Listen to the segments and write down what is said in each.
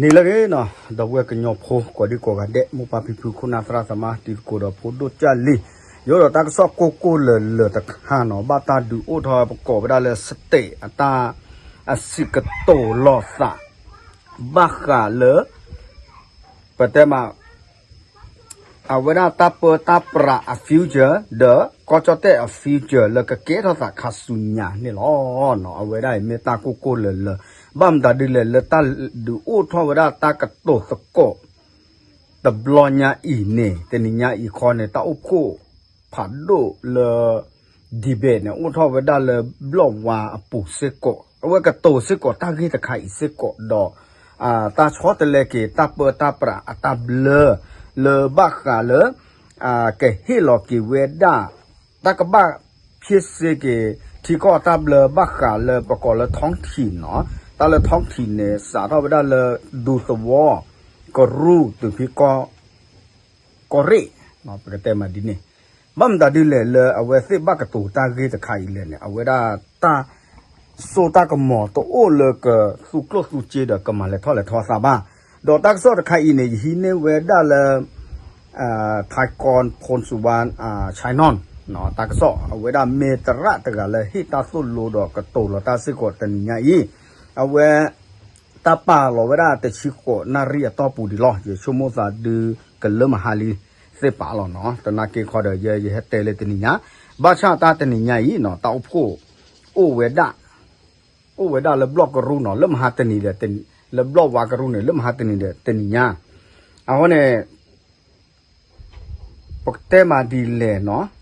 နံၤလၢအဂ့ၤနီၤ, ဒီပုၢ်ဝဲၢ်ကညီဖိ ကိးဒံကိးဂၤဒဲး မိၢ်ပၢ်ဖံဖု ခိၣ်နၢ်သရၣ်သမါ တံၤသကိးဒီးဖိဒိၣ်ကၢ်လံၤ, ယအိၣ်ဒီးတၢ်ကစီၣ်ကိၢ်ကိၢ်လၢၤလၢၤတခါနီၤ, ဘၣ်တၢ်ဒုးအိၣ်ထီၣ်ဝဲပကိးဝဲဒၣ်လၢ state အတၢ် အစံးကတိၤလိာ်သး ဘၣ်ဃးလၢ ပတဲမး အဝဲဒၣ်တၢ်ပၢတၢ်ပြးအ future ဒီး ကီၢ်ကၠီၣ်တဲၣ်အ future လၢကကဲထီၣ်သးခါဆူညါန့ၣ်လီၤ. အဝဲဒၣ်အံၤမ့ၢ်တၢ်ကိၢ်ကိၢ်လၢၤလၢၤ, ဘၣ်မတၤဒ်လဲၣ် လၢတၢ်ဒုးအိၣ်ထီၣ်ဝဲဒၣ်တၢ်ကတိၤသကိး တဘျီညါအံၤန့ၣ် တနံၤညါအံၤခီန့ၣ် တၢ်အိၣ်ဖှိၣ်ဖးဒိၣ်လၢ debate န့ၣ် အိၣ်ထီၣ်ဝဲဒၣ်လၢဘျီၣ်ဝါအပူၤစ့ၢ်ကီး, အဝဲကတိၤစ့ၢ်ကီးတၢ်ဂ့ၢ်တခါအံၤစ့ၢ်ကီးဒီး တၢ်ဆီတလဲက့ၤ တၢ်ပၢတၢ်ပြးအတၢ်ဘျၢ လၢဘၣ်ဃးလၢ ကဟ့ၣ်လီၤက့ၤဝဲဒၣ် တၢ်ကဘၣ်ဖ့စ့က့ၤ ထံကီၢ်တၢ်ဘျၢဘၣ်ဃးလၢပကိးလၢ ท้องถิ่น နီၤ, တၢ်လၢ ท้องถิ่น န့ၣ် စးထီၣ်ဝဲဒၣ်လၢ ဒူသဝီ ကရူၢ် တုၤဖဲကီၢ် ကီၢ်ရ့ၣ်, ပကတဲမးဒ်န့ၣ်, ဘၣ်မတၤဒ်လဲၣ်လၢအဝဲသ့ၣ်ဘၣ်ကတိၤတၢ်ဂ့ၢ်တခါအံၤလဲၣ်န့ၣ် အဝဲဒၣ်တၢ်စိတၢ်ကမီၤတအိၣ်လၢကသူကျိၣ်သူစ့ဒီးကမၤလဲၤထီၣ်လဲၤထီသးဘၣ်, ဒီးတၢ်ကစီၣ်တခါအံၤန့ၣ် ယဟံးန့ၢ်ဝဲဒၣ်လၢ ไทยกร พลสุวรรณ ชายนนท์ တၢ်ကစီၣ် အဝဲဒၣ်မ့ၢ်သရၣ်တဂၤလၢဟ့ၣ်တၢ်သိၣ်လိဒီးကတိၤလီၤတၢ်စ့ၢ်ကီးတနံၤညါအံၤ, အဝဲ တၢ်ပာ်လီၤဝဲဒၣ်တဆံဃိးနၣ်ရံၣ်အတီၢ်ပူၤဒံးလီၤ. ယဆိကမိၣ်သးဒုးကလၢမဟါလံသ့ၣ်ပာ်လီၤနီၤ, သနာ်က့ခီဒီး ယ ယဟဲတဲလၢတနံၤညါ, ဘၣ်ဆၣ်တၢ်တနံၤညါအံၤနီၤ တၢ်အိၣ်ဖှိၣ် အိၣ်ဝဲဒၣ် အိၣ်ဝဲဒၣ်လၢဘျီၣ်ကရူၢ်နီၤ, လၢမဟါတနံၤဒီး လၢဘျီၣ်ဝါကရူၢ်န့ၣ် လၢမဟါတနံၤဒီးတနံၤညါ, အဃိန့ၣ် ပကတဲမးဒ်လဲၣ်နီၤ,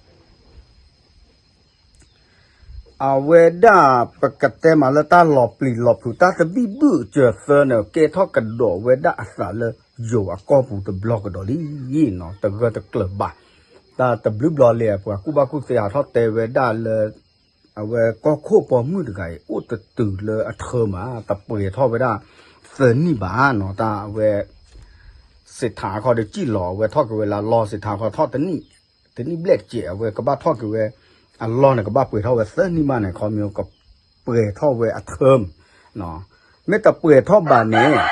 အဝဲဒၣ်ပကတဲမးလၢတၢ်လီၤပျံၤလီၤဖုး တၢ်သဘံၣ်ဘုၣ်စၢၤသၢန့ၣ် ကဲထီၣ်ကဒီးဝဲဒၣ်အသးလၢယိၤအကီၢ်ပူၤတဘျီကဒီးလံနီၤ, တဂၢၢ်တကျၢၤဘၣ်. တၢ်တဘျုးဘျီလံ ပှၤကူၣ်ဘၣ်ကူၣ်သ့ဟးထီၣ်တဲဝဲဒၣ်လၢ အဝဲကီၢ်ခိၣ်ပိာ်မုၣ်တဂၤအံၤ အိၣ်တတုၤလၢအထၢမး တပှဲၤထီၣ်ဝဲဒၣ်သၢနံၣ်ဘၣ်နီၤ, တၢ်အဝဲ စ့းထးခီဒီးစံၣ်လီၤ အဝဲထီၣ်က့ၤဝဲလၢအလီၢ် စ့းထးခီထီၣ်တနံၣ် တနံၣ်ဘျဲၣ်တစဲး အဝဲကဘၣ်ထီၣ်က့ၤဝဲ အလီၢ်န့ၣ် ကဘၣ်ပှဲၤထီၣ်ဝဲသၢနံၣ်မးန့ၣ် ခီမ့ၢ်ကပှဲၤထီၣ်ဝဲအထၢမး, မ့ၢ်တပှဲၤထီၣ်ဘၣ်န့ၣ်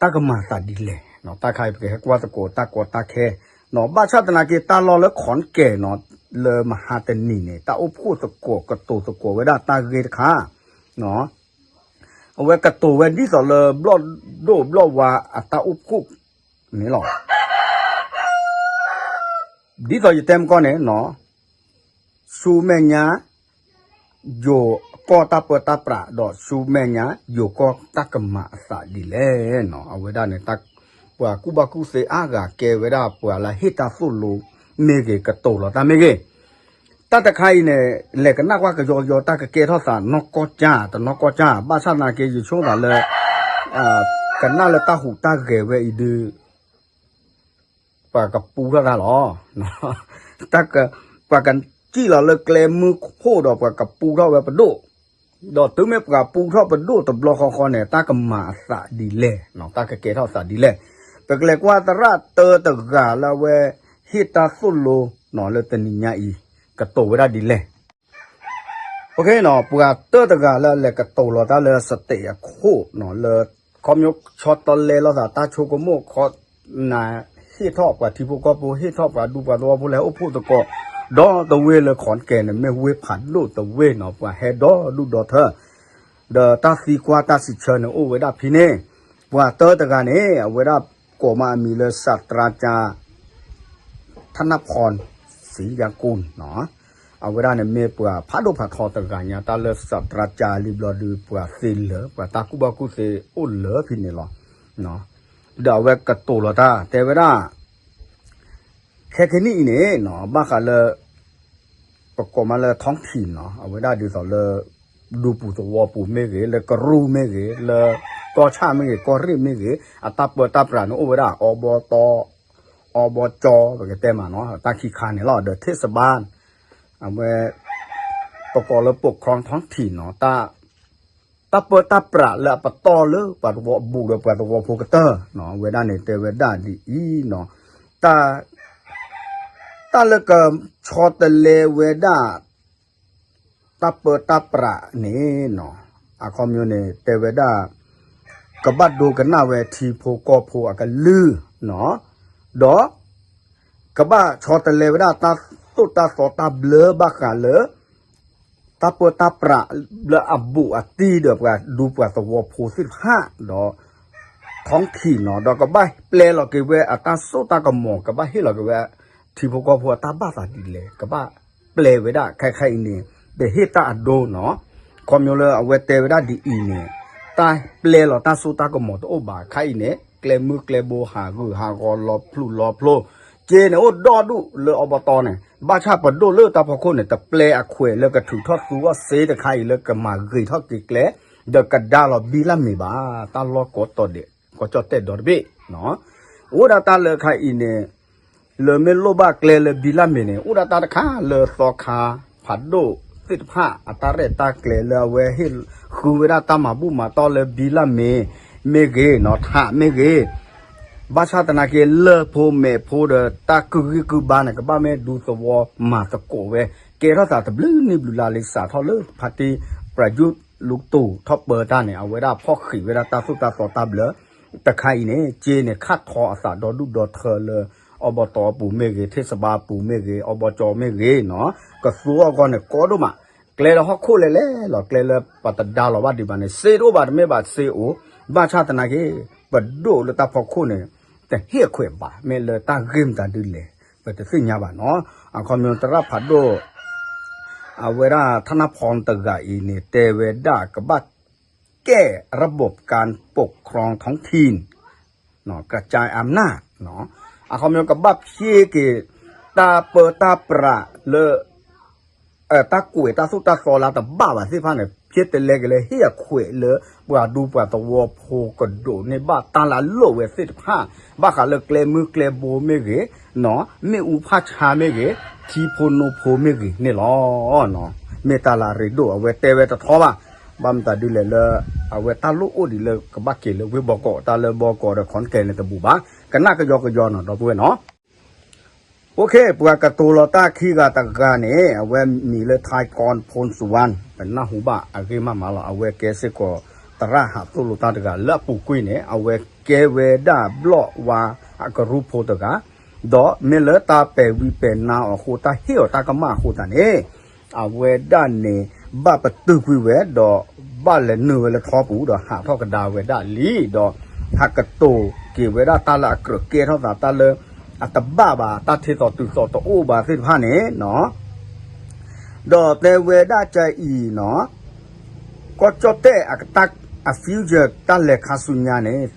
တၢ်ကမၤသးဒ်လဲၣ်, တၢ်ခါအံၤပကဟဲကွၢ်သကိးတၢ်ကီတၢ်ခဲနီၤ, ဘၣ်ဆၣ်သနာ်က့ တၢ်လီၢ်လၢ ခီၣ်ကဲၣ်နီၤ လၢမဟါတနံၤန့ၣ် တၢ်အိၣ်ဖှိၣ်သကိးကတိၤသကိးဝဲဒၣ်တၢ်ဂ့ၢ်တခါ အဝဲကတိၤဝဲဒ်သိးလၢဘျီၣ်ဒိၣ်ဘျီၣ်ဝါအတၢ်အိၣ်ဖှိၣ်န့ၣ်လီၤ. ဒ်သိးယတဲမကီၢ်န့ၣ်နီၤ, ဆူမဲာ်ညါ ယိၤကီၢ်တၢ်ပၢတၢ်ပြး ဒီးဆူမဲာ်ညါ ယိၤကီၢ်တၢ်ကမၤအသးဒ်လဲၣ်နီၤ, အဝဲဒၣ်န့ၣ် ပှၤကူၣ်ဘၣ်ကူၣ်သ့အါဂၤကဲဝဲဒၣ်ပှၤလၢဟ့ၣ်တၢ်သိၣ်လိမ့ၢ်ဂ့ၤ ကတိၤလီၤတၢ်မ့ၢ်ဂ့ၤ တၢ်တခါအံၤန့ၣ် လဲၤကနၣ်ကွၢ်ကယီကယီ တၢ်ကကဲထီၣ်သးနီၢ်ကီၢ်ကၢ် တနီၢ်ကီၢ်ကၢ် ဘၣ်ဆၣ်သနာ်က့ ယဆိကမိၣ်သးလၢ ကနၣ်လၢတၢ်ဟူးတၢ်ဂဲၤဝဲအံၤဒုး ပှၤကပူထီၣ်တၢ်လီၤ. တၢ်က ပှၤကစံၣ်လီၤလၢကျဲမုၢ်ခိၣ်ဒီးပှၤကပူထီၣ်ဝဲပဒိၣ်, ဒီးတုၤမ့ၢ်ပှၤပူထီၣ်ပဒိၣ်တဘျီဃီဃီန့ၣ် တၢ်ကမၤအသးဒ်လဲၣ်, တၢ်ကကဲထီၣ်သးဒ်လဲၣ်, ပကလဲၤကွၢ်သရၣ်တၢတဂၤလၢအဝဲဟ့ၣ်တၢ်သိၣ်လိနီၤ လၢတနံၤညါအံၤ ကတိၤဝဲဒၣ်ဒ်လဲၣ်. ပှၤတၢတဂၤလၢအလဲၤကတိၤလီၤတၢ်လၢ stage အခိၣ်နီၤ လၢ ခီဖျိဆီတလဲလိာ်သးတၢ်ဆိကမိၣ်ခီ နဟ့ၣ်ထီၣ်ပှၤထံဖိကီၢ်ဖိ ဟ့ၣ်ထီၣ်ပှၤဒူပှၤသဝီဖိ လဲၤအိၣ်ဖှိၣ်သကိး ဒီတဝ့ၢ်လၢ ခီၣ်ကဲၣ်န့ၣ် မ့ၢ်ဝ့ၢ်ဖးဒိၣ်တဝ့ၢ်နီၤ ပှၤဟဲဒီဒူၣ်ဒီထၢ ဒီးတၢ်သံကွၢ်တၢ်စံးဆၢန့ၣ် အိၣ်ဝဲဒၣ်ဖဲန့ၣ်, ပှၤတၢတဂၤန့ၣ် အဝဲဒၣ်ကိးမးအမံၤလၢ စးတြါကၠါ ထနၣ်ဖီၣ် စံယါကိၣ်နီၤ, အဝဲဒၣ်န့ၣ်မ့ၢ်ပှၤဖးဒိၣ်ဖးထီတဂၤညါ တၢ်လၢစးတြါကၠါလံဘျီဒုး ပှၤသ့လၢၤ ပှၤတၢ်ကူၣ်ဘၣ်ကူၣ်သ့အိၣ်လၢဖဲန့ၣ်လီၤ. ဒီးအဝဲကတိၤလီၤတၢ် တဲဝဲဒၣ် ခဲကနံၣ်အံၤန့ၣ်နီၤ ဘၣ်ဃးလၢ ပကိးမးလၢ ท้องถิ่น နီၤ အဝဲဒၣ်ဒ်သိးလၢ ဒူပူၤသဝီပူၤမ့ၢ်ဂ့ၤ လၢကရူၢ်မ့ၢ်ဂ့ၤ လၢကီၢ်ဆၣ်မ့ၢ်ဂ့ၤ ကီၢ်ရ့ၣ်မ့ၢ်ဂ့ၤ အတၢ်ပၢတၢ်ပြးန့ၣ်အိၣ်ဝဲဒၣ် အီဘီတီ အီဘီကၠီ ပကတဲမးနီၤ တၢ်ခံခါန့ၣ်လီၤ ဒီး เทศบาล အဝဲ ပကိးလၢ ปกครองท้องถิ่น နီၤ တၢ်ပၢတၢ်ပြးလၢအပတီၢ်လၢပှၤသဝီဘူးဒီးပှၤသဝီဖိကတၢၢ်နီၤ အဝဲဒၣ်န့ၣ်တဲဝဲဒၣ်ဒ်အံၤနီၤ တၢ် တၢ်လၢကဆီတလဲဝဲဒၣ် တၢ်ပၢတၢ်ပြးန့ၣ်နီၤ အခီပညီန့ၣ် တဲဝဲဒၣ် ကဘၣ်ဒိကနၣ်ဝဲထံဖိကီၢ်ဖိအကလုၢ်နီၤ, ဒီး ကဘၣ်ဆီတလဲဝဲဒၣ်တၢ်သိၣ်တၢ်သီတၢ်ဘျၢဘၣ်ဃးလၢ တၢ်ပၢတၢ်ပြးလၢအဘူးအတံၢ်ဒီးပှၤဒူပှၤသဝီဖိသ့ၣ်တဖၣ်ဒီး ထီၣ်ထံနီၤ, ဒီးကဘၣ်ပျဲလီၤက့ၤဝဲအတၢ်စိတၢ်ကမီၤ ကဘၣ်ဟ့ၣ်လီၤက့ၤဝဲ ထံဖိကီၢ်ဖိအတၢ်ဘၣ်သးဒ်လဲၣ် ကဘၣ်ပျဲဝဲဒၣ်ခဲခါအံၤန့ၣ် ပဟ့ၣ်တၢ်အဒိနီၤ, ခီဖျိလၢအဝဲတဲဝဲဒၣ်ဒ်အံၤန့ၣ် တၢ်ပျဲလီၤတၢ်စိတၢ်ကမီၤတအိၣ်ဘၣ်ခါအံၤန့ၣ် ကျဲမုၢ်ကျဲဘိဟးဂူာ်ဟးဂီၤလီၤဖျူးလီၤဖျိ က့န့ၣ်အိၣ်ဒီဒူၣ်လၢအဘီတီန့ၣ် ဘၣ်ဆၣ်ပဒိၣ်လၢတၢ်ဖီခိၣ်န့ၣ် တပျဲအခွဲးလၢကထုးထီၣ်သူအီၤစ့တခါအံၤလၢကမၤဂ့ၤထီၣ်က့ၤကျဲ ဒီးကဒါလီၤဘံလၢ်မ့ၤဘၣ် တၢ်လီၢ်ကိးတီၤဒဲး ကီၢ်ကၠီၣ်တဲၣ်ဒီတဘ့ၣ် အိၣ်ဒၣ်တၢ်လၢခါအံၤန့ၣ် လၢမ့ၢ်လိၣ်ဘၣ်ကျဲလၢဘံလၢ်မ့ၤန့ၣ် အိၣ်ဒၣ်တၢ်တခါလၢသီခါဖးဒိၣ်သ့ၣ်တဖၣ် အတၢ်ရဲၣ်တၢ်ကျဲၤလၢအဝဲဟ့ၣ်ဃုဝဲဒၣ်တၢ်မၤဘူၣ်မၤတီၢ်လၢဘံလၢ်မ့ၤမ့ၢ်ဂ့ၤနီၤ ထးမ့ၢ်ဂ့ၤ ဘၣ်ဆၣ်သနာ်က့ လၢၢ်ဖိမဲာ်ဖိဒီးတၢ်ကုၢ်ဂံၢ်ကုၢ်ဘါန့ၣ် ကဘၣ်မ့ၢ်ဒူသဝီမၤသကိးဝဲ ကဲထီၣ်သးတဘျုးနံၣ်ဘျုးလါလံ စးထီၣ်လၢဖါတံၢ် ပြၢယုၢ်လူကတိၤထီၣ်ပၢတၢ်န့ၣ် အဝဲဒၣ်ဖီၣ်ဃံးဝဲဒၣ်တၢ်သိၣ်တၢ်သီတၢ်ဘျၢ တခါအံၤန့ၣ် က့န့ၣ် ခးထီအသးဒီဒူၣ်ဒီထၢလၢ အီဘီတီအပူၤမ့ၢ်ဂ့ၤ ထ့ၣ်စဘါအပူၤမ့ၢ်ဂ့ၤ အီဘီကၠီမ့ၢ်ဂ့ၤနီၤ ကသူအီၣ်ဂီၢ်န့ၣ် ကီဒိၣ်မး ကျဲလၢဟီၣ်ခိၣ်လဲၤလဲၤလီၤ ကျဲလၢပတဒါလီၤဘၣ်ဒံးဘၣ်န့ၣ် စ့တအိၣ်ဘၣ်တမ့ၢ်ဘၣ်စ့အိၣ် ဘၣ်ဆၣ်သနာ်က့ ပဒိၣ်လၢတၢ်ဖီခိၣ်န့ၣ် တဟ့ၣ်အခွဲးဘၣ် မ့ၢ်လၢတၢ်ဂ့ၢ်မတၤဒ်လဲၣ် ပတသ့ၣ်ညါဘၣ်နီၤ အခီပညီသရၣ်ဖးဒိၣ် အဝဲဒၣ်ထနၢ်ဖီတဂၤအံၤန့ၣ် တဲဝဲဒၣ်ကဘၣ် แก้ระบบการปกครองท้องถิ่น กระจายอำนาจ အခီပညီကဘၣ်ဖျ့က့ၤ တၢ်ပၢတၢ်ပြးလၢ တၢ်ကွဲးတၢ်သိၣ်တၢ်သီလၢတဘၣ်ဘၣ်သ့ၣ်တဖၣ်န့ၣ် ဖျ့တလဲက့ၤလၢဟ့ၣ်အခွဲးလၢ ပှၤဒူပှၤသဝီဖိကဒိးန့ၢ်ဘၣ်တၢ်လၢအလိၣ်ဝဲသ့ၣ်တဖၣ် ဘၣ်ဃးလၢကျဲမုၢ်ကျဲဘိမ့ၢ်ဂ့ၤ မ့ၣ်အူဖးဆါမ့ၢ်ဂ့ၤ ထံဖိနိဖိမ့ၢ်ဂ့ၤန့ၣ်လီၤ. မ့ၢ်တၢ်လၢအရ့ဒိၣ် အဝဲတဲဝဲတထီဘၣ် ဘၣ်မတၤဒ်လဲၣ်လၢ အဝဲတၢ်လိၣ်အိၣ်ဒံးလၢကဘၣ်က့ၤလၢဝ့ၢ်ဘီကီး တၢ်လၢဘီကီးဒီး ခီနကဲၤန့ၣ်တဘူၣ်ဘၣ် ကနၣ်ကယီကယီနီၤ ဒီပုၢ်ဝဲၢ်နီၤ ပှၤကတိၤလီၤတၢ်ခံဂၤတဂၤန့ၣ် အဝဲမံၤလၢ ထၢၣ်ကီၣ် ဖိၣ်စူၣ်ဝါ ပနၢ်ဟူဘၣ်အဂ့ၢ်မးမးလီၤ အဝဲကဲစ့ၢ်ကီး သရၣ်ဟးသိၣ်လိတၢ်တဂၤလၢအပူၤကွံာ်န့ၣ် အဝဲကဲဝဲဒၣ်ဘျီၣ်ဝါအကရူၢ်ဖိတဂၤ ဒီးမ့ၢ်လၢတၢ်ပဲာ်ဝံၤပဲာ်နါအီၤအဃိ တၢ်ဟ့ၣ်အီၤတၢ်ကမၣ်အဃိသတးန့ၣ် အဝဲဒၣ်န့ၣ် ဘၣ်ပတုာ်ကွံာ်ဝဲဒီး ဘၣ်လဲၤနုာ်ဝဲလၢထီပူၤ ဒီးဟးထီၣ်ကဒါဝဲဒၣ်လံ ဒီးဟးကတိၤက့ၤဝဲဒၣ်တၢ်လၢအကြၢးကဲထီၣ်သး တၢ်လၢအတဘၣ်ဘၣ် တၢ်ထ့သိးတုၤသိးတအိၣ်ဘၣ်သ့ၣ်တဖၣ်န့ၣ်နီၤ ဒီးတဲဝဲဒၣ်ကအံၤနီၤ ကီၢ်ကၠီၣ်တဲၣ်အ future တၢ်လဲၤခါဆူညါန့ၣ်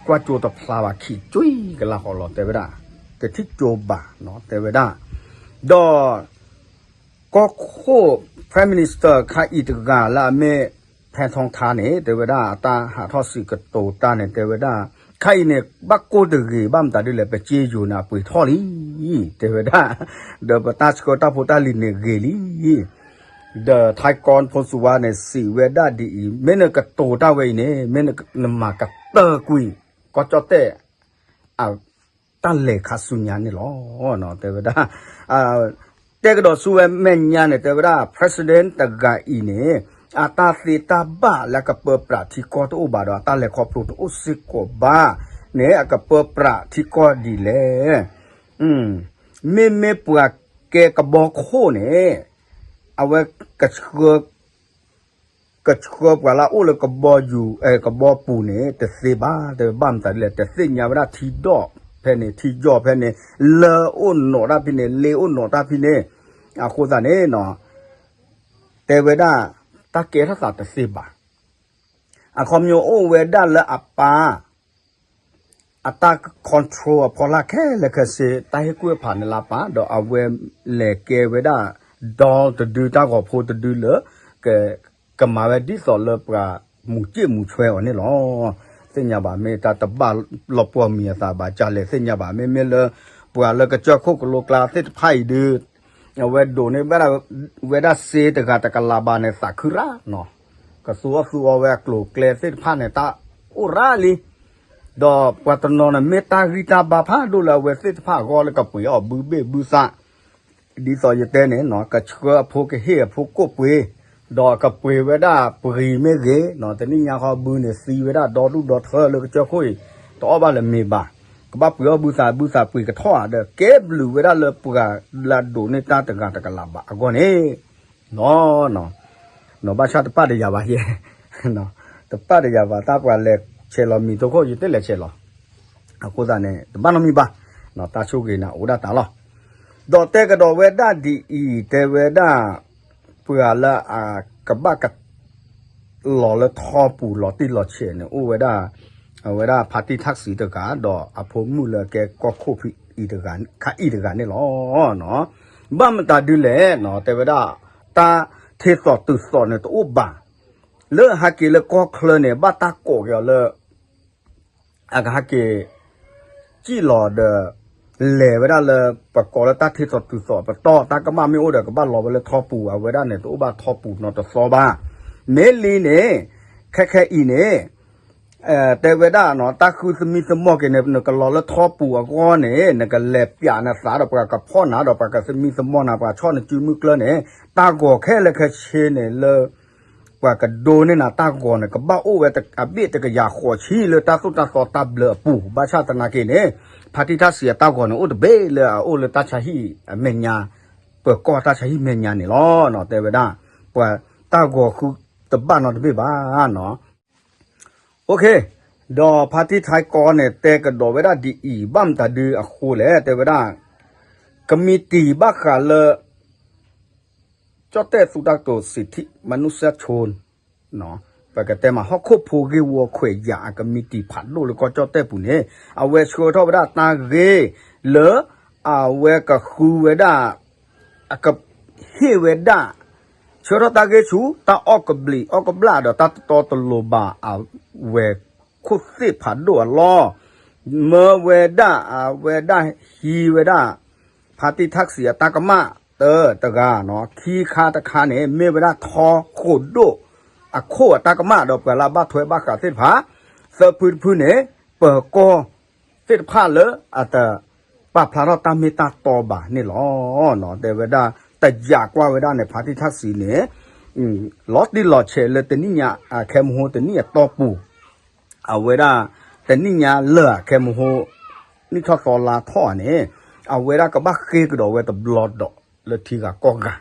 ကွၢ်ကၠိတဖျါဘၣ် ခံကွံကလးဃီလီၤ တဲဝဲဒၣ် တထံၣ်ကၠိဘၣ်နီၤ တဲဝဲဒၣ် ဒီး ကီၢ်ခိၣ် Prime Minister ခါအံၤတဂၤလၢအမ့ၢ် ဖဲထီထါန့ၣ် တဲဝဲဒၣ် အတၢ်ဟးထီၣ်စံးကတိၤတၢ်န့ၣ် တဲဝဲဒၣ် ခါအံၤန့ၣ် ဘၣ်ကိၢ်တဂ့ၤ ဘၣ်မတၤဒ်လဲၣ် ပစ့ယိၤန့ၣ် အပှ့ၤထီၣ်လံ တဲဝဲဒၣ် ဒီးပတၢ်ဆှၢတၢ်ဖိတၢ်လံၤန့ၣ်ဂ့ၤလံ ဒီးထၢၣ်ကီၣ် ဖိၣ်စူၣ်ဝါန့ၣ် စံးဝဲဒၣ်ဒ်အံၤ မ့ၢ်နကတိၤတၢ်ဝဲအံၤန့ၣ် မ့ၢ်နမၤကတၢၢ်ကွံာ် ကီၢ်ကၠီၣ်တဲၣ် အ တၢ်လဲၤခါဆူညါန့ၣ်လီၤ. တဲဝဲဒၣ် တဲကဒီးဆူဝဲမဲာ်ညါန့ၣ် တဲဝဲဒၣ် president တဂၤအံၤန့ၣ် အတၢ်သ့တၢ်ဘၣ်လၢအကပၢပြးထံကီၢ်တအိၣ်ဘၣ်ဒီး အတၢ်လဲၤခီဖျိတအိၣ်စ့ၢ်ကီးဘၣ်န့ၣ် အကပၢပြးထံကီၢ်ဒ်လဲၣ်. မ့မ့ၢ်ပှၤကဲကဘီခိၣ်န့ၣ် အဝဲကဆှၢ ကဆှၢပှၤလၢအအိၣ်လၢကဘီယူၤ ကဘီပူၤန့ၣ် တသ့ဘၣ် တဲဘၣ်မတၤဒ်လဲၣ် တသ့ၣ်ညါဝဲဒၣ်ထံဒီၣ်ဖဲန့ၣ် ထံယီၢ်ဖဲန့ၣ် လၢအိၣ်နီၣ်တၢ်ဖဲန့ၣ် လ့အိၣ်နီၣ်တၢ်ဖဲန့ၣ် အဃိသတးန့ၣ် တဲဝဲဒၣ် တၢ်ကဲထီၣ်သးတသ့ဘၣ်. အခီပညီအိၣ်ဝဲဒၣ်လၢအပၢ် အတၢ် control အဖီလာ်ခဲလၢာ်ခဲဆ့ တၢ်ဟ့ၣ်ကူၣ်ဟ့ၣ်ဖးန့ၣ်လၢအပၢ် ဒီးအဝဲလဲၤကဲဝဲဒၣ် ဒီတဒု တၢ်ဂီၤဖိတဒုလၢ က ကမၤဝဲဒ်သိးလၢပှၤမူးစ့ၣ်မူးဆွဲအီၤန့ၣ်လီၤ. သ့ၣ်ညါဘၣ် မ့ၢ်တၢ်တဘၣ်လီၤပှီၢ်မံၤအသးဘၣ် ကလဲၣ်သ့ၣ်ညါဘၣ် မ့မ့ၢ်လၢ ပှၤလၢကစၢၢ်ခိၣ်ကလိကျါသ့ၣ်တဖၣ်အံၤဒု အဝဲဒိးန့ၢ်ဘၣ် ဝဲဒၣ်စ့တဂၤတကလးဘၣ်န့ၣ် သးခုရၣ်နီၤ ကသူအီၣ်သူအီဝဲအကျိၤအကျဲသ့ၣ်တဖၣ်န့ၣ် တၢ်အိၣ်ရၣ်လံ ဒီးပှၤတနီၤန့ၣ် မ့ၢ်တၢ်ဂံၢ်တၢ်ဘါဖးဒိၣ်လၢအဝဲသ့ၣ်တဖၣ်အဂီၢ်လၢကပှ့ၤအီၣ်ဘုဘ့ၣ်ဘုသၣ် ဒ်သိးယတဲန့ၣ် ကဆှၢအဖိကဟ့ၣ်အဖိကိၣ်ပှ့ၤ ဒီးကပှ့ၤဝဲဒၣ်ပှ့ၤမ့ၢ်ဂ့ၤ, တနံၣ်ညါဃီဘုန့ၣ်သံဝဲဒၣ်ဒီဒူၣ်ဒီထၢလၢကစၢၢ်ခိၣ်အံၤ, တအီၣ်ဘၣ်လၢၤမ့ၤဘၣ်, ကဘၣ်ပှ့ၤအီၣ်ဘုသး ဘုသးပှ့ၤကထီၣ်ဧါဒီး ကဲဘျုးဝဲဒၣ်လၢပှၤလၢအဒိးန့ၢ်တၢ်တဂၤတကလးဘၣ်အဂီၢ်န့ၣ်လီၤ. နီၢ်ဘၣ်ဆၣ်တပာ်တယာ်ဘၣ်ယဲ, တပာ်တယာ်ဘၣ် တၢ်ပှၤလဲၤဆဲးလီၤမံၤထိၣ်ခိၣ် ယတလဲၤဆဲးလီၤ, အဃိသတးန့ၣ် တဘၣ်နီတမံၤဘၣ်, တၢ်ဆိၣ်ဂ့ၤန့ၣ်အိၣ်ဒၣ်တၢ်လီၤ. ဒီးတဲကဒီးဝဲဒၣ်ဒ်အံၤ တဲဝဲဒၣ် ပှၤလၢအကဘၣ်က လီၤလၢထီပူၤလီၤတံၢ်လီၤဆဲးန့ၣ် အိၣ်ဝဲဒၣ် အဝဲဒၣ်ဖါတံၢ်ထၣ်စံးတဂၤ ဒီးအဖိမုၣ်လၢကဲကီၢ်ခိၣ်ဖံးအံၤတဂၤခါအံၤတဂၤန့ၣ်လီၤ. ဘၣ်မတၤဒုလဲၣ် တဲဝဲဒၣ် တၢ်ထ့သိးတုၤသိးန့ၣ်တအိၣ်ဘၣ်, လၢဟဲက့ၤလၢကီၢ်ချၢန့ၣ် ဘၣ်တၢ်ကိးက့ၤအီၤလၢ အကဟဲက့ၤ စံၣ်လီၤဒီး လဲၤဝဲဒၣ်လၢ ပကိးလၢတၢ်ထ့သိးတုၤသိးပတီၢ် တၢ်ကမၣ်မ့ၢ်အိၣ်ဒီး ကဘၣ်လီၤဝဲလၢထီပူၤ အဝဲဒၣ်န့ၣ် တအိၣ်ဘၣ်ထီပူၤနီတသီဘၣ်. မ့ၢ်လံန့ၣ် ခဲခဲအံၤန့ၣ် တဲဝဲဒၣ်နီၤ တၢ်ဃုသမံသမိးက့ၤန့ၣ် နကလီၤလၢထီပူၤအဂီၢ်န့ၣ် နကလဲၤပျးနသးဒီးပှၤကဖီၣ်နၤဒီးပှၤကသမံသမိးနၤ ပှၤဆီၣ်နစုမုၢ်ကျၢၢ်န့ၣ် တၢ်ဂီၤခဲလၢာ်ခဲဆ့န့ၣ်လၢ ပှၤကဒိန့ၢ်နၤတၢ်ဂီၤန့ၣ် ကဘၣ်အိၣ်ဝဲအဘ့ၣ်တကယၤဃိးဆံလၢတၢ်သိၣ်တၢ်သီတၢ်ဘျၢအပူၤ ဘၣ်ဆၣ်သနာ်က့န့ၣ် ဖါတံၢ်ထၣ်စံးအတၢ်ဂီၤန့ၣ် အိၣ်တဘ့ၣ်လၢအအိၣ်လၢတၢ်ဆါဟံၣ်အမဲာ်ညါ ပၢၤကီၢ်တၢ်ဆါဟံၣ်မဲာ်ညါန့ၣ်လီၤ. တဲဝဲဒၣ် ပှၤတၢ်ဂီၤဃုတဘၣ်နီတဘ့ၣ်ဘၣ်နီၤ. အိၣ်ခ့ ဒီးဖါတံၢ်ထၣ်ကီန့ၣ် တဲကဒီးဝဲဒၣ်ဒ်အံၤ ဘၣ်မတၤဒုအဃိလဲၣ် တဲဝဲဒၣ် ကမံးတံာ်ဘၣ်ဃးလၢ ကၠီၣ်တဲၣ်သူတၢ်ကတိၤ စံးထံၣ်မနုၤစၢၣ်ဆိ ပကတဲမး ဟီၣ်ခိၣ်ဖိဂ့ၢ်ဝီခွဲးယာ်အကမံးတံာ်ဖးဒိၣ်လၢကီၢ်ကၠီၣ်တဲၣ်ပူၤန့ၣ် အဝဲဆှၢထီၣ်ဝဲဒၣ်တၢ်ဂ့ၢ်လၢ အဝဲကဃုဝဲဒၣ် အကဟ့ၣ်ဝဲဒၣ် ဆှၢထီၣ်တၢ်ဂ့ၢ်ဆူ တၢ်အီၣ်ကဘျံးအီၣ်ကဘျၣ်ဒီးတၢ်တတီတလိၤဘၣ်အဝဲၢ်ခိၣ်သ့ၣ်ဖးဒိၣ်အလီၢ် မၢဝဲဒၣ်အဝဲဒၣ်ဟံးဝဲဒၣ် ဖါတံၢ်ထၣ်စံးအတၢ်ကမၣ်တၢတဂၤနီၤ ခံခါတခါန့ၣ် မ့ၢ်ဝဲဒၣ်ထီဃိာ်ဒိၣ်အခိၣ်အတၢ်ကမၣ်ဒီးပှၤလၢအဘၣ်ထွဲဘၣ်ဃးသ့ၣ်တဖၣ် သၢဖုတဖုန့ၣ် ပၢၤကီၢ်သ့ၣ်တဖၣ်လၢအတပာ်ဖျါထီၣ်တၢ်မ့ၢ်တၢ်တီဘၣ်န့ၣ်လီၤ. တဲဝဲဒၣ် တယာ်ကွၢ်ဝဲဒၣ်န့ၣ် ဖါတံၢ်ထၣ်စံးန့ၣ် လီၤတံၢ်လီၤဆဲးလၢတနံၣ်ညါ ခဲမဟိတနံၣ်အတီၢ်ပူၤ အဝဲဒၣ် တနံၣ်ညါလၢာ်ခဲမဟိ နံၣ်ထီၣ်သီလါထီၣ်န့ၣ် အဝဲဒၣ်ကဘၣ်ဃ့ကဒီးဝဲတဘျီဒီးလၢထံဂၤကီၢ်ဂၤ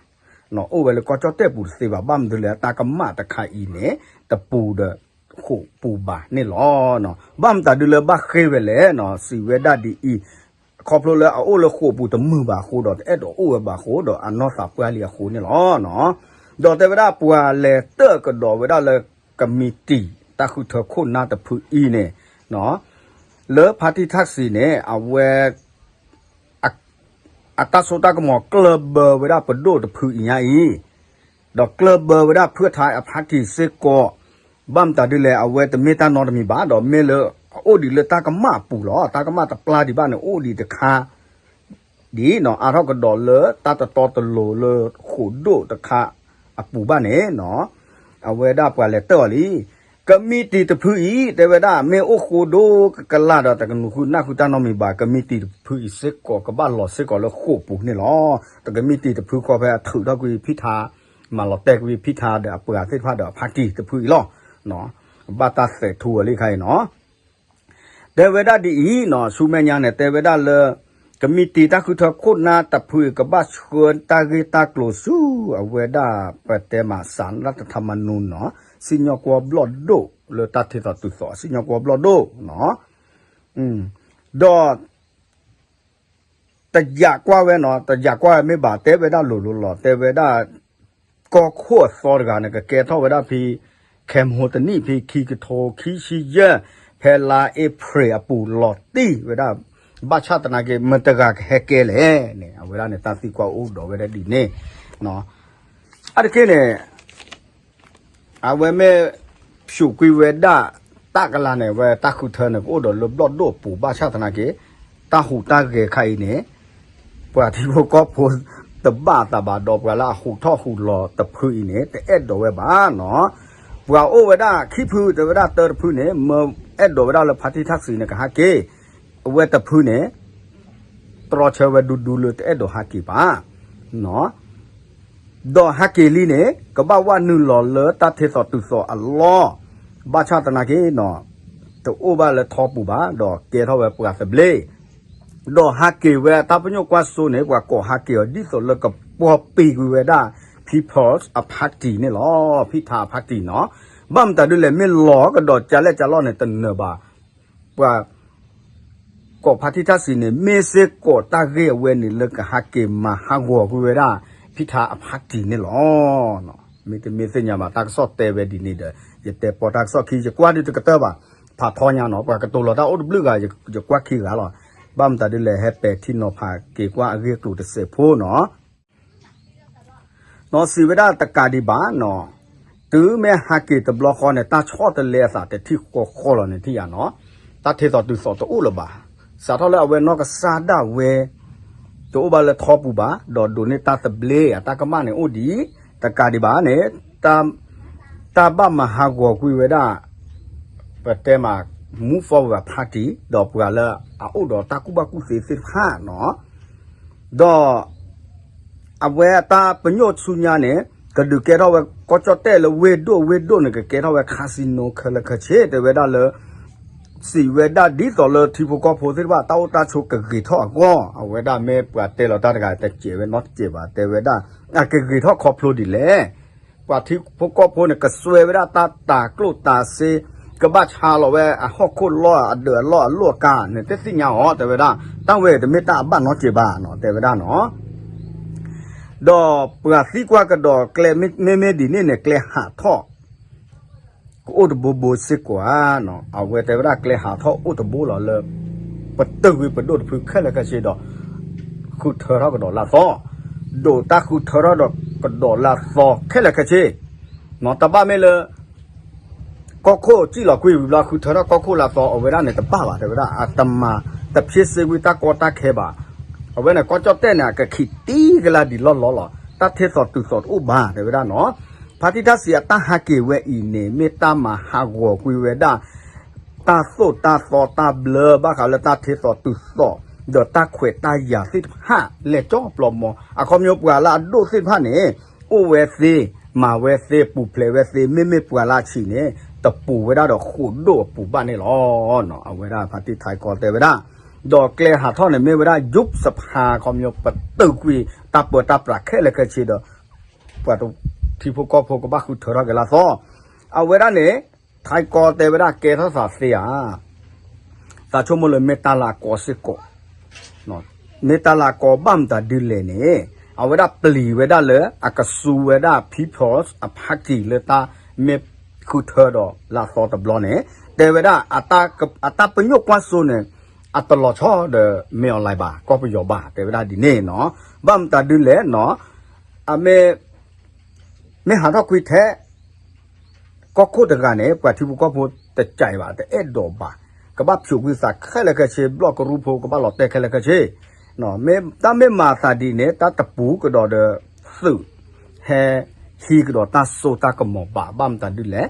အိၣ်ဝဲလၢကီၢ်ကၠီၣ်တဲၣ်ပူၤတသ့ဘၣ် ဘၣ်မနုၤလဲၣ် တၢ်ကမၣ်တခါအံၤန့ၣ် တပူၤဒီးဃိာ်ပူၤဘၣ်န့ၣ်လီၤ. ဘၣ်မတၤဒုလၢဘၣ်ဃ့ဝဲလဲၣ် စံးဝဲဒၣ်ဒ်အံၤ ခီဖျိလၢအအိၣ်လၢဃိာ်ပူၤတမုာ်ဘၣ်အဃိဒီး တအဲၣ်ဒိးအိၣ်ဝဲဘၣ်အဃိဒီး အနီၢ်သးပှၢ်လံအဃိန့ၣ်လီၤ. ဒီးတဲဝဲဒၣ်ပှၤလဲၤတၢၢ်ကဒီးဝဲဒၣ်လၢကမံးတံာ် တၢ်ဃုထၢခိၣ်နၢ်တဖုအံၤန့ၣ် လၢဖါတံၢ်ထၣ်စံးန့ၣ် အဝဲ အတၢ်စိတၢ်ကမီၤကျၢၢ်ဘၢဝဲဒၣ်ပဒိၣ်တဖုအံၤညါအံၤ ဒီးကျၢၢ်ဘၢဝဲဒၣ်ဖုၣ်ထါအဖါတံၢ်စ့ၢ်ကီး ဘၣ်မတၤဒ်လဲၣ် အဝဲတမ့ၢ်တၢ်နီတမံၤဘၣ် ဒီးမ့ၢ်လၢအအိၣ်ဒံးလၢတၢ်ကမၣ်အပူၤလီၤ. တၢ်ကမၣ်တပျၢ်ဒံးဘၣ်န့ၣ် အိၣ်ဒံးတခါ ဒ်နီၤ အါထီၣ်ကဒီးလၢတၢ်တတီတလိၤလၢဃိာ်ဒိၣ်တခါအပူၤဘၣ်န့ၣ်နီၤ အဝဲဒၣ်ပှၤလဲၤတၢၢ်အီၤလံ ကမံးတံာ်တဖုအံၤ တဲဝဲဒၣ် မ့ၢ်အိၣ်ဃိာ်ဒိၣ်ကကလၢ်ဒီး တကနုာ်ဃုနၢ်ဃုတၢ်နီတမံၤဘၣ် ကမံးတံာ်တဖုအံၤစ့ၢ်ကီး ကဘၣ်လီၤစ့ၢ်ကီးလၢဃိာ်ပူၤန့ၣ်လီၤ. တကမံးတံာ်တဖုဃီဖဲအထုးထီၣ်ကွံာ်ဖံၣ်ထါ မၤလီၤတဲာ်ကွံာ်ဖံၣ်ထါဒီးအပှၤသ့ၣ်တဖၣ်ဒီးအဖါတံၢ်တဖုအံၤလီၤ. ဘၣ်တၢ်သဲးထူဝဲလံခါအံၤနီၤ တဲဝဲဒၣ်ဒ်အံၤနီၤ ဆူမဲာ်ညါန့ၣ် တဲဝဲဒၣ်လၢ ကမံးတံာ်တၢ်ဃုထၢခိၣ်နၢ်တဖုအံၤ ကဘၣ်ဆှၢတၢ်ဂ့ၢ်တၢ်ကျိၤဆူ အဝဲဒၣ် ပတဲမး စးလၢတထမနူနီၤ စံၣ်ညီၣ်ကွီၢ်ဘျီၣ်ဒိၣ်လၢတၢ်ထ့သိးတုၤသိး စံၣ်ညီၣ်ကွီၢ်ဘျီၣ်ဒိၣ်နီၤ ဒီး တယာ်ကွၢ်ဝဲနီၤ တယာ်ကွၢ်ဝဲမ့ၢ်ဘၣ် တဲဝဲဒၣ်လိၤလိၤလီၤ တဲဝဲဒၣ် ကီၢ်ခိၣ်အသီတဂၤန့ၣ် ကကဲထီၣ်ဝဲဒၣ်ဖဲ ခဲမဟိတနံၣ်ဖဲခံကထိခံဆံယဲၢ် ဖဲလါအ့ဖြ့ၣ်အပူၤလီၤတံၢ်ဝဲဒၣ် ဘၣ်ဆၣ်သနာ်က့ မတၤတဂၤကဟဲကဲလဲၣ်န့ၣ် အဝဲဒၣ်န့ၣ် တၢ်သံကွၢ်အိၣ်ဒီးဝဲဒၣ်ဒ်န့ၣ် အါတက့ၢ်န့ၣ် အဝဲမ့ၢ် ဖျိးကွံာ်ဝဲဒၣ် တၢ်ကလၤန့ၣ် ဝဲတၢ်ဃုထၢန့ၣ် ကအိၣ်ဒီးလၢဘျီၣ်ဒိၣ်အပူၤ ဘၣ်ဆၣ်သနာ်က့ တၢ်ဟူးတၢ်ဂဲၤခါအံၤန့ၣ် ပှၤထံဖိကီၢ်ဖိတဘၣ်အသးဘၣ်ဒီး ပှၤလၢအဟူးထီၣ်ဟူးလီၤတဖုအံၤန့ၣ် တအဲၣ်ဒိးဝဲဘၣ်နီၤ ပှၤအိၣ်ဝဲဒၣ်ခံဖု တဲဝဲဒၣ်တၢတဖုန့ၣ် မၢအဲၣ်ဒိးဝဲဒၣ်လၢဖါတံၢ်ထၣ်စံးန့ၣ် ကဟဲက့ၤ အဝဲတဖုန့ၣ် တြီဆၢဝဲဒူဒူလၢတအဲၣ်ဒိးဟဲက့ၤဘၣ်နီၤ ဒီးဟးက့ၤလံန့ၣ် ကဘၣ်ဝဲနုာ်လီၤလၢတၢ်ထ့သိးတုၤသိးအလီၢ်, ဘၣ်ဆၣ်သနာ်က့ တအိၣ်ဘၣ်လၢထီပူၤဘၣ် ဒီးကဲထီၣ်ဝဲပှၤသဘျ့, ဒီးဟးက့ၤဝဲအတၢ်ပညိၣ်ကွၢ်စိန့ၣ် ပှၤကိးဟးက့ၤအီၤဒ်သိးလၢကပီၤပံာ်ကွံာ်ဝဲဒၣ် People's အ party န့ၣ်လီၤ, ဖံထါအ party နီၤ, ဘၣ်မတၤဒ်လဲၣ် မ့ၢ်လီၤကဒီးကလဲၣ်ကလီၢ်န့ၣ် တနၢၤဘၣ်, ပှၤ ကိးဖါတံၢ်ထၣ်စံးန့ၣ် မ့ၢ်စ့ၢ်ကီးတၢ်ဂ့ၢ်အဝဲန့ၣ်လၢကဟးက့ၤမၤဟးဂီၤကွံာ်ဝဲဒၣ် ဖံထါအ party န့ၣ်လီၤ. မ့တမ့ၢ်သ့ၣ်ညါဘၣ် တၢ်ကစီၣ်တဲဝဲဒ်န့ၣ်ဒီး ယတဲပီတၢ်ကစီၣ်ခံ ယကွၢ်ဒုးတကတၢၢ်ဘၣ်, ဖးထီညါနီၤ, ပှၤကတိၤလီၤတၢ်အိၣ်တဘျုးဂၤ ယကွၢ်ခံဂၤလီၤ, ဘၣ်မတၤဒ်လဲၣ် ဟဲပဲာ်ထံနီၤဖးက့ၤကွၢ်အဂ့ၢ်အကျိၤတစဲးဖိနီၤ နီၤ စံးဝဲဒၣ်တကးဒံးဘၣ်နီၤ, တုၤမ့ၢ်ဟးက့ၤတဘျီဃီန့ၣ် တၢ်ဆီတလဲအသးတထံၣ်ဃီဃီလီၤန့ၣ်ထံၣ်ယါနီၤ, တၢ်ထ့သိးတုၤသိးတအိၣ်လၢၤဘၣ်, စးထီၣ်လၢအဝဲနီၢ်ကစၢ်ဒၣ်ဝဲ တအိၣ်ဘၣ်လၢထီပူၤဘၣ်, ဒီးဒိးန့ၢ်တၢ်သဘျ့အတၢ်ကမၣ်န့ၣ်အိၣ်ဒံး, တကးဒံးဘၣ်န့ၣ် တၢ်ဘၣ်မၤဟးဂီၤကွံာ်ဝဲဒၣ် ပတဲမး Move Forward Party ဒီးပှၤလၢအအိၣ်ဒီးတၢ်ကူၣ်ဘၣ်ကူၣ်သ့သ့ၣ်တဖၣ်နီၤ ဒီး အဝဲအတၢ်ပညိၣ်ဆူညါန့ၣ် ကဒုးကဲထီၣ်ဝဲကီၢ်ကၠီၣ်တဲၣ်လၢဝ့ၢ်ဒိၣ်ဝ့ၢ်ဒိၣ်န့ၣ် ကကဲထီၣ်ဝဲ casino ခဲလၢာ်ခဲဆ့ တဲဝဲဒၣ်လၢ စံးဝဲဒၣ်ဒ်သိးလၢထံဖိကီၢ်ဖိသ့ၣ်တဖၣ် တၢ်အိၣ်တၢ်ဆိးကဂ့ၤထီၣ်အဂီၢ် အဝဲဒၣ်မ့ၢ်ပှၤတဲလီၤတၢ်တဂၤ တစဲးဝဲနီတစဲးဘၣ် တဲဝဲဒၣ် အကဂ့ၤထီၣ်ခီဖျိဒ်လဲၣ် ပှၤထံဖိကီၢ်ဖိန့ၣ် ကစွဲဝဲဒၣ်တၢ်တၤကျိၣ်တၤစ့ ကဘၣ်ဆါလီၤဝဲအဟီၣ်ခိၣ်လီၢ်အဒၢးအလီၢ်အလိၣ်အကါန့ၣ် တသ့ၣ်ညါအီၤ တဲဝဲဒၣ် တၢ်ဝဲတမ့ၢ်တၢ်အဘၣ်နီတစဲးဘၣ်နီၤ တဲဝဲဒၣ်နီၤ ဒီးပှၤသံကွၢ်ကဒီးကျဲမ့မ့ၢ်ဒ်န့ၣ်န့ၣ် ကျဲဟးထီၣ် ကအိၣ်တဘိဘိစ့ၢ်ကီးဧါနီၤ အဝဲတဲဝဲဒၣ်ကျဲဟးထီၣ်အိၣ်တဘိလီၤလၢ ပတုာ်ကွံာ်ပဒိၣ်တဖုခဲလၢာ်ခဲဆ့ဒီး ဃုထၢထီၣ်ကဒီးလၢအသီ ဒိးတၢ်ဃုထၢထီၣ်ဒီးကဒီးလၢအသီခဲလၢာ်ခဲဆ့ နီၤ တဘၣ်မ့ၢ်လၢ ကီၢ်ခိၣ်စံၣ်လီၤကွံာ်ဝံၤဘျီ ဃုထၢထီၣ်ကီၢ်ခိၣ်လၢအသီ အဝဲဒၣ်န့ၣ်တဘၣ်ဘၣ် တဲဝဲဒၣ် အတမၤ တဖျ့စ့ကွံာ်တၢ်ကီတၢ်ခဲဘၣ် အဝဲန့ၣ် ကီၢ်ကၠီၣ်တဲၣ်န့ၣ် အကခံးတံၢ်ကလါဒံးလီၢ်လီၢ်လီၤ တၢ်ထ့သိးတုၤသိးတအိၣ်ဘၣ် တဲဝဲဒၣ်နီၤ ဖါတံၢ်ထၣ်စံးအတၢ်ဟးက့ၤဝဲအံၤန့ၣ် မ့ၢ်တၢ်မၤဟးဂီၤကွံာ်ဝဲဒၣ် တၢ်သိၣ်တၢ်သီတၢ်ဘျၢ ဘၣ်ဃးလၢတၢ်ထ့သိးတုၤသိး ဒီးတၢ်ခွဲးတၢ်ယာ်သ့ၣ်တဖၣ် လဲၤကၠီပျီမီၤ အခီပညီပှၤလၢအဒိၣ်သ့ၣ်တဖၣ်န့ၣ် အိၣ်ဝဲသ့ မၤဝဲသ့ ပူၤဖျဲးဝဲသ့ မ့မ့ၢ်ပှၤလၢအဆံးန့ၣ် တပူၤဝဲဒၣ်ဒီးဃိာ်ဒိၣ်အပူၤဘၣ်န့ၣ်လီၤ. အဝဲဒၣ်ဖါတံၢ်ထံကီၢ်တဲဝဲဒၣ် ဒီးကျဲဟးထီၣ်န့ၣ်မ့ၢ်ဝဲဒၣ် ယုၢ်စဖါ အခီပညီပတုာ်ကွံာ်တၢ်ပၢတၢ်ပြးခဲလၢာ်ခဲဆ့ဒီး ပှၤထံဖိကီၢ်ဖိကဘၣ်ဃုထၢထီၣ်က့ၤလၢအသီ အဝဲဒၣ်န့ၣ် ထံကီၢ်တဲဝဲဒၣ်ကဲထီၣ်သးသ့ဧါ သးဆိကမိၣ်လၢမ့ၢ်တၢ်လၢအကီစ့ၢ်ကီး မ့ၢ်တၢ်လၢအကီဘၣ်မတၤဒ်လဲၣ်န့ၣ် အဝဲဒၣ်ပျံၤဝဲဒၣ်လၢအကစူဝဲဒၣ် People's အ party လၢတၢ်မ့ၢ်ဃုထၢဒီးလၢအသီတဘျီန့ၣ် တဲဝဲဒၣ် အတၢ်ပညိၣ်ကွၢ်စိန့ၣ် အတလီၤဆီဒီးမ့ၢ်အီၤလဲၤဘၣ် ကီၢ်ပယီၤဘၣ် တဲဝဲဒၣ်ဒ်န့ၣ်နီၤ ဘၣ်မတၤဒ်လဲၣ်နီၤ အမ့ၢ် မ့ၢ်ဟးထီၣ်ကွံာ်ထဲ ကီၢ်ခိၣ်တဂၤန့ၣ် ပှၤထံဖိကီၢ်ဖိတကးဘၣ် တအဲၣ်ဒိးဘၣ် ကဘၣ်ဖျိးကွံာ်သးခဲလၢာ်ခဲဆ့ ဘျီၣ်ကရူၢ်ဖိကဘၣ်လီၤတဲာ်ခဲလၢာ်ခဲဆ့ တၢ်မ့ၢ်မၤသးဒ်န့ၣ် တၢ်တပူၤကဒီးဒီးသုး ဟဲဟံးကဒီးတၢ်စိတၢ်ကမီၤဘၣ် ဘၣ်မတၤဒ်လဲၣ်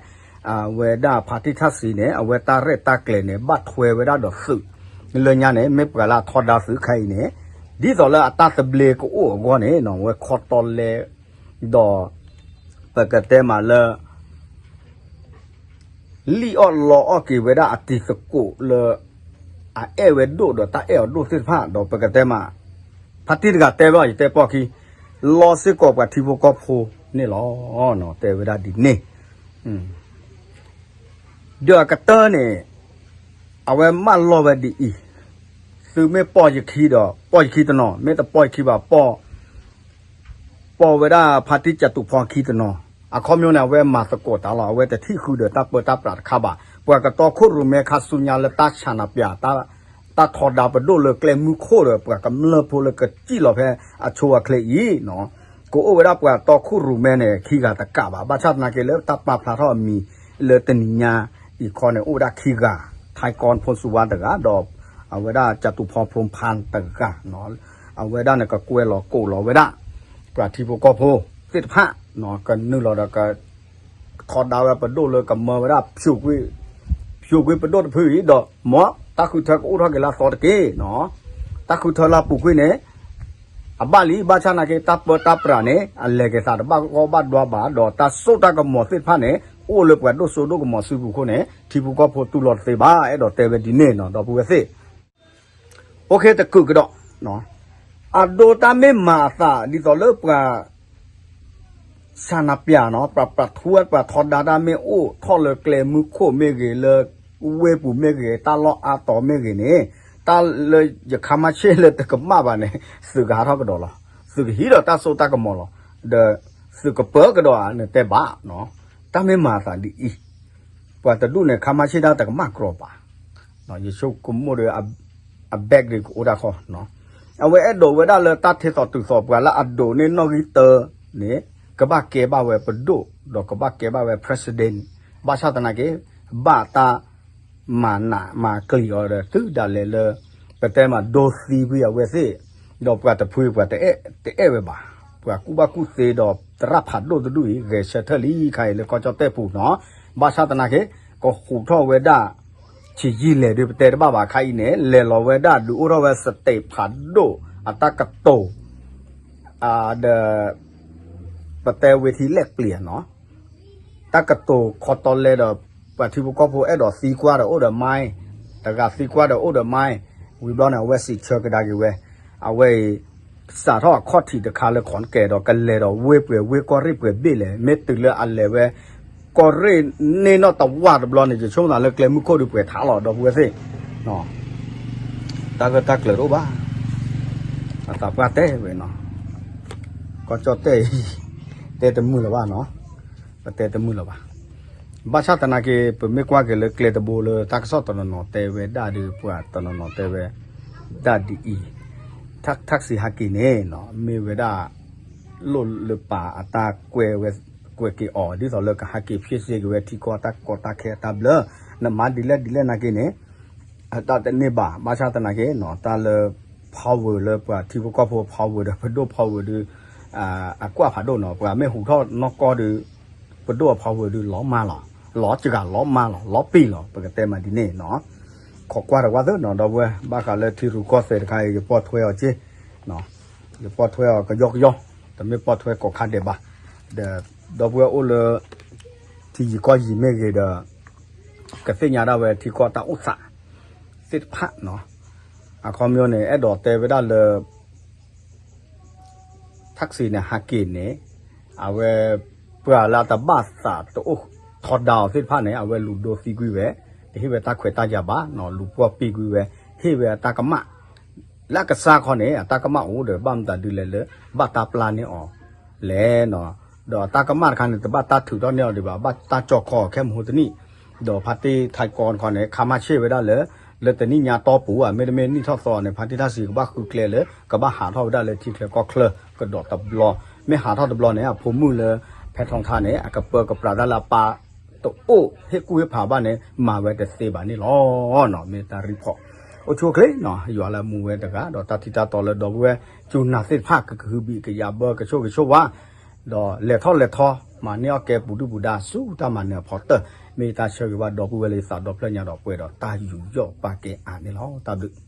အဝဲဒၣ်ဖါတံၢ်ထၣ်စံးန့ၣ် အဝဲတၢ်ရဲၣ်တၢ်ကျဲၤန့ၣ် ဘၣ်ထွဲဝဲဒၣ်ဒီးသုး လၢညါန့ၣ် မ့ၢ်ပှၤလၢအထီဒါသုးခဲအံၤန့ၣ် ဒ်သိးလၢအတၢ်သဘျ့ကအိၣ်အဂီၢ်န့ၣ် အဝဲခီတီလဲ ဒီး ပကတဲမးလၢ လံၣ်အီၣ်လီအီၣ်က့ၤဝဲဒၣ်အတံၤသကိးလၢ အအဲၣ်ဝဲဒိၣ်ဒီးတၢ်အဲၣ်အီၤဒိၣ်သ့ၣ်တဖၣ် ဒီးပကတဲမး ဖါတံၢ်တဂၤတဲဘၣ် ယတဲပီၢ်ခံ လီစ့ၢ်ကီးပှၤထံဖိကီၢ်ဖိန့ၣ်လီၤ. တဲဝဲဒၣ်ဒ်န့ၣ် ဒီးအကတၢၢ်န့ၣ် အဝဲမၢလီၤဝဲဒ်အံၤ, သုမ့ၢ်ပီၢ်ယခံဒီး ပီၢ်ယခံတနီၤ, မ့ၢ်တပီၢ်ယခံဘၣ် ပီၢ် ပီၢ်ဝဲဒၣ်ဖါတံၢ်ကၠးတူးဖီခံတနီၤ, အခီပညီန့ၣ် အဝဲမၤသကိးတၢ်လီၤ. အဝဲတထံၣ်ဃုာ်ဒီးတၢ်ပၢတၢ်ပြးတခါဘၣ်. ပှၤကတီခိၣ်ရိၣ်မဲခါဆူညါလၢတၢ်ဆန္ဒပြ တၢ်ထီဒါပဒိၣ်လၢကျဲမုၢ်ခိၣ်ဒီး ပှၤကမျၢၢ်ဖိလၢကစံၣ်လီၤဖဲအဆိအချ့အံၤ ကအိၣ်ဝဲဒၣ်ပှၤတီခိၣ်ရိၣ်မဲန့ၣ် ခံဂၤတကးဘၣ်. ဘၣ်ဆၣ်သနာ်က့လၢတၢ်ပာ်ဖျါထီၣ်အမံၤလၢတနံၤညါအံၤခီန့ၣ် အိၣ်ဝဲဒၣ်ခံဂၤ, ထၢၣ်ကီၢ်ဖိစူၤဝါတဂၤ ဒီးအဝဲဒၣ်ကၠးတူးဖီဖိဖါတဂၤ, အဝဲဒၣ်န့ၣ်ကကွဲးလီၤကိးလီၤဝဲဒၣ် ပှၤထံဖိကီၢ်ဖိသ့ၣ်တဖၣ် ကနုာ်လီၤဒီးက ထီဒါဝဲပဒိၣ်လၢကမၢဝဲဒၣ် ဖျိးကွံာ်ပဒိၣ်တဖုအံၤဒီး မ်တၢ်ဃုထၢကအိၣ်ထီၣ်က့ၤလၢအသီတက့ၢ်. တၢ်ဃုထၢလၢအပူၤကွံာ်န့ၣ် အဘၣ်လံ ဘၣ်ဆၣ်သနာ်က့ တၢ်ပၢတၢ်ပြးန့ၣ် အလဲၤက့ၤသးတဘၣ်ဂီၢ်ဘၣ်ဒွါဘၣ် ဒီးတၢ်စိတၢ်ကမီၤသ့ၣ်တဖၣ်န့ၣ် အိၣ်လၢပှၤဒိၣ်စိဒိၣ်ကမီၤစုပူၤအဃိန့ၣ် ထံဖိကီၢ်ဖိတူၢ်လိာ်တသ့ဘၣ် အဲၣ်ဒိးတဲဝဲဒ်န့ၣ်နီၤ ဒီပုၢ်ဝဲၢ်သ့ၣ် အိၣ်ခ့တကုာ်ကဒီး အဒိတၢ်မ့ၢ်မၤအသး ဒ်သိးလၢပှၤ ဆန္ဒပြနီၤ ပှၤပြးထူဝဲ ပှၤထီဒါတၢ်မ့ၢ်အိၣ်ထီၣ်လၢကျဲမုၢ်ခိၣ်မ့ၢ်ဂ့ၤ လၢဝ့ၢ်ပူၤမ့ၢ်ဂ့ၤ တၢ်လီၢ်အါတီၤမ့ၢ်ဂ့ၤန့ၣ် တၢ်လၢယခါမါဆ့ၣ်လၢတကမၣ်ဘၣ်န့ၣ် သုးကဟးထီၣ်ကဒီးလီၤ. သုးကဟံးဒီးတၢ်စိတၢ်ကမီၤလီၤ. ဒီးသုးကပၢကဒီးဧါ နတဲဘၣ်နီၤ. တၢ်မ့ၢ်မၤအသးဒ်အံၤ ပှၤတဒူၣ်န့ၣ် ခါမါဆ့ၣ်တၢ်တကမၣ်ကြီဘၣ်. ယဆိကမိၣ်ဒီး အ back ဒီးကအိၣ်တၢ်ဃီ အဝဲအဲၣ်ဒိးဝဲဒၣ်လၢတၢ်ထဲသိးတုၤသိးပှၤလၢအဒိးန့ၢ်နီၣ်ဂံၢ်တၢန့ၣ် ကဘၣ်ကဲဘၣ်ဝဲပဒိၣ် ဒီးကဘၣ်ကဲဘၣ်ဝဲ president ဘၣ်ဆၣ်သနာ်က့ ဘၣ်တၢ်မၤနးမၤကျံၤအီၤဒီး တုၤဒၣ်လဲာ်လၢ ပတဲမးဒိသံကွံာ်အဝဲသ့ၣ် ဒီးပှၤတဖုပှၤတအဲၣ်ဝဲဘၣ်. ပှၤကူၣ်ဘၣ်ကူၣ်သ့ဒီးသရၣ်ဖးဒိၣ်တဒူၣ်အံၤ ဂဲၤဆၢထၢၣ်လံခါအံၤလၢကီၢ်ကၠီၣ်တဲၣ်ပူၤနီၤ. ဘၣ်ဆၣ်သနာ်က့ ကဟူးထီၣ်ဝဲဒၣ် ဆံးယံာ်လဲၣ်ဒီး ပတဲတဘၣ်ဘၣ်ခါအံၤန့ၣ် လဲၤလီၤဝဲဒၣ်ဒုးအိၣ်ထီၣ်ဝဲ state ဖးဒိၣ် အတၢ်ကတိၤ ဒီး ပတဲဝ့ၤထံလဲၣ်ပျံၤနီၤ တၢ်ကတိၤခီတီလဲဒီး ပှၤထံဖိကီၢ်ဖိအဲၣ်ဒိးသံကွၢ်ဒီးအိၣ်ဒီးမါ တဂၤသံကွၢ်ဒီးအိၣ်ဒီးမါ ဝံၤဘျီန့ၣ် အဝဲစံးဆၢကဒါက့ၤဝဲ အဝဲအံၤ စးထီၣ်အခီၣ်ထံးတခါလၢ ခီၣ်ကဲး ဒီးကလဲၤဒီးဝ့ၢ်ပှဲၤဝ့ၢ်ကီၢ်ရ့ၣ်ပှဲၤဘ့ၣ်လဲၣ် မ့ၢ်တုၤလၢအလဲၤဝဲ ကီၢ်ရ့ၣ်န့ၢ်နီၣ်တဝၢ်တဘျီန့ၣ် ယဆိကမိၣ်လၢကျဲမုၢ်ခိၣ်ဒုးပှဲၤထးလီၤ ဒီပုၢ်ဝဲၢ်သ့ၣ် တၢ်ဂၢၢ်တၢ်ကျၢၤတအိၣ်ဘၣ် အသးပှၢ်တဲဝဲနီၤ ကီၢ်ကၠီၣ်တဲၣ်အံၤ တဲတမုာ်လၢၤဘၣ်နီၤ ပတဲတမုာ်လၢၤဘၣ် ဘၣ်ဆၣ်သနာ်က့ ပမ့ၢ်ကွၢ်က့ၤလၢကျဲတဘိလၢတၢ်ကစီၣ်တနီၤနီၤတဲဝဲဒၣ်ဒီး ပှၤတနီၤနီၤတဲဝဲ ဒၣ်ဒ်အံၤ ထၣ်စံးဟးက့ၤန့ၣ်နီၤ မ့ၢ်ဝဲဒၣ် လိၣ်လၢပာ်အတၢ်ကွဲးဝဲ ကွဲးက့ၤအီၤ ဒ်သိးလၢကဟးက့ၤဖျ့စ့က့ၤဝဲထံကီၢ်တၢ်ကီတၢ်ခဲအတၢ်ဘျၢ နမၤဒ်လဲၣ်ဒ်လဲၣ်နာ်က့န့ၣ် အတၢ်တန့ၢ်ဘၣ် ဘၣ်ဆၣ်သနာ်က့နီၤ တၢ်လၢ power လၢပှၤထံဖိကီၢ်ဖိ power ဒီးပဒိၣ် power ဒီး အကွၢ်ဖးဒိၣ်နီၤ ပှၤမ့ၢ်ဟူးထီၣ်နီၢ်ကီၢ်ဒီး ပဒိၣ်အ power ဒီးလီၤမၢ်လီၤ လီၤစှၤလီၤမၢ်လီၤ လီၤပံာ်လီၤ ပကတဲမးဒ်န့ၣ်နီၤ ခိးကွၢ်တဝၢ်သ့နီၤ ဒီပုၢ်ဝဲၢ် ဘၣ်ဃးလၢထံရူၢ်ကီၢ်သဲးတခါအံၤ ယပိာ်ထွဲအီၤက့ ယပိာ်ထွဲအီၤကယီကယီ တမ့ၢ်ပိာ်ထွဲကိးခါဒဲးဘၣ် ဒီး ဒီပုၢ်ဝဲၢ်အိၣ်လၢ ထံယံၤကီၢ်ယံၤမ့ၢ်ဂ့ၤဒီး ကသ့ၣ်ညါဒၣ်ဝဲထံကီၢ်တၢ်အိၣ်သး သ့ၣ်တဖၣ်နီၤ အခီပညီန့ၣ် အဲၣ်ဒိးတဲဝဲဒၣ်လၢ ထၣ်စံးန့ၣ်ဟးက့ၤန့ၣ် အဝဲ ပှၤလၢအတဘၣ်သးတအိၣ်ထီဒါအီၤသ့ၣ်တဖၣ်န့ၣ် အဝဲလူၤဒိသံကွံာ်ဝဲ တဟ့ၣ်ဝဲတၢ်ခွဲးတၢ်ယာ်ဘၣ်နီၤ လူၤပှီၢ်ပံာ်ကွံာ်ဝဲ ဟ့ၣ်ဝဲအတၢ်ကမၣ် လၢအကစၢ်ခီန့ၣ် အတၢ်ကမၣ်အိၣ်ဒီး ဘၣ်မတၤဒ်လဲၣ်လၢ ဘၣ်တၢ်ပျၢ်န့ၢ်အီၤလဲၣ်နီၤ ဒီးအတၢ်ကမၣ်တခါန့ၣ် တဘၣ်တၢ်ထုးထီၣ်န့ၢ်အီၤဒံးဘၣ် ဘၣ်တၢ်ကၠီၣ်ခီအီၤခဲမုၢ်ဟိတနံၣ် ဒီးဖါတံၢ်ထါကီတခီန့ၣ် ခါမၣ်ဆ့ၣ်ဝဲဒၣ်လၢ လၢတနံၣ်ညါတီပူၤဧါ မ့တမ့ၢ်နံၣ်ထီၣ်သီန့ၣ် ဖါတံၢ်ထၣ်စံးကဘၣ်ဃုကျဲလၢ ကဘၣ်ဟးထီၣ်ဝဲဒၣ်လၢထံချၢကီၢ်ချၢကဒီးတဘျီ မ့ၢ်ဟးထီၣ်တဘျီန့ၣ် အဖိမုၣ်လၢ ဖဲထီထါန့ၣ် အကပၢကပြးတၢ်လၢအပၢ် တအိၣ်ဟ့ၣ်ကူၣ်ဟ့ၣ်ဖးဘၣ်န့ၣ် မၤဝဲတသ့ဘၣ်န့ၣ်လီၤ. မ့ၢ်တၢ် report အိၣ်ဆူၣ်အိၣ်ချ့နီၤ ယွၤလၢအမူဝဲတဂၤ ဒီးတၢ်ထံတၢ်တီလၢဒီပုၢ်ဝဲၢ် စူၢ်နာ်သ့ၣ်တဖၣ် ကကဟုဘံၣ်ကယာ်ဘၢ ကဆိၣ်ဂ့ၤဆိၣ်ဝါ ဒီးလဲၤထီၣ်လဲၤထီ မၤန့ၢ်အီၣ်ကဲပူၤဒုၣ်ပူၤဒါ ဆူတၢ်မၤနၢၤအဖီတၢၢ် မ့ၢ်ယတၢ်ဆၢဂ့ၤဘၣ်ဒီပုၢ်ဝဲၢ်လၢယသးဒီဖျၢၣ်ညါဒီးပှဲၤဒီး တၢ်ယူးယီၣ်ပာ်ကဲအါန့ၣ်လီၤ. တၢ်ဘျုး